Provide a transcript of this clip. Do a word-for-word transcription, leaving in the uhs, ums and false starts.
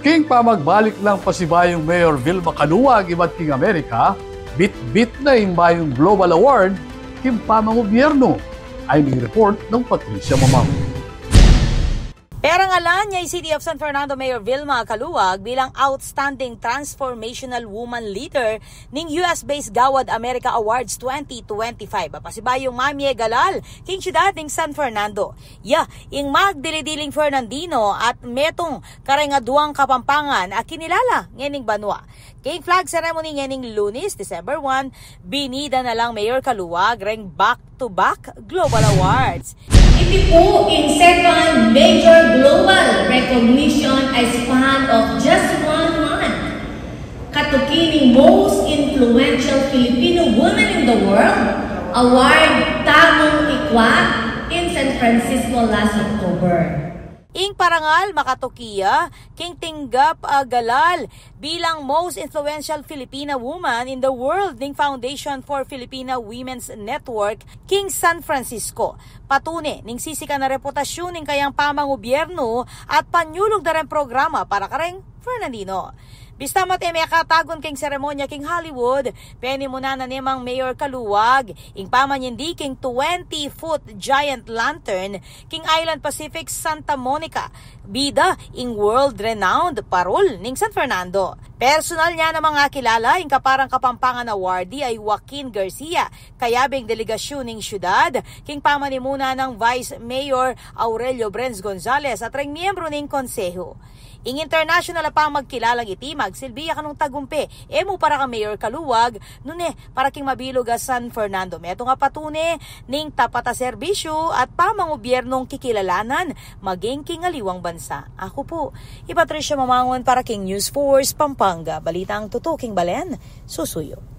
King pamagbalik nang pasibayung Mayor Vilma Caluag ibat king Amerika, bitbit na ing bayung Global Award king pamangubyernu. Ay ning report nang Patricia Mamang. Parangalan ne i City of San Fernando Mayor Vilma Caluag bilang Outstanding Transformational Woman Leader ning U S-based Gawad America Awards twenty twenty-five. Pasibayung mamie galal king siyudad ning San Fernando. Ya ing magdili-diling Fernandino at metung kareng aduang Kapampangan a kinilala ngening banua. King flag ceremony ngening Lunes, December one, binida na lang Mayor Caluag reng back-to-back Global Awards. Iti pu ing second major global recognition a span of just one month. Katuki ning most influential Filipino woman in the world award, tamung ikwa in San Francisco last October. Ing parangal makatuki ya king tinggap a galal bilang most influential Filipina woman in the world ning Foundation for Filipina Women's Network king San Francisco. Patune ning sisikan a reputasyun ning kayang pamangubyernu at panyulug da reng programa para kareng Fernandino. Bista mate mekatagun king seremonya king Hollywood, penimunan na ne mang Mayor Caluag ing pamanyindi king twenty-foot giant lantern king Island Pacific, Santa Monica. Bida ing world-renowned parul ning San Fernando. Personal ne namang akilala ing kaparang Kapampangan awardee a i Joaquin Garcia, kayabe ing delegasyun ning siyudad king pamanimuna nang Vice Mayor Aurelio Brenz Gonzalez at reng miyembru ning konsehu. Ing international a pamagkilalang iti magsilbi ya kanung tagumpe e mu para kang Mayor Caluag, nune para king mabilug a San Fernando. Metung a patune ning tapat a serbisyu at pamangubyernung kikilalanan maging king aliwang bansa. Aku pu i Patricia Mamangun para king News Force Pampanga, balitang tutuking balen, susuyu.